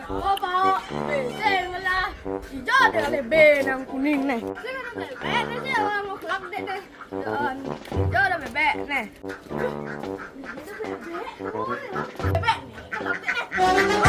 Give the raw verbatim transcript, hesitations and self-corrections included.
Apa? Bê sing lah. Ijo deh, lê bê nang kuning neh. Sing ada bebek neh, sing orang mau kelak deh neh. Jangan. Ijo ada bebek neh. Bebek neh, kelak deh neh.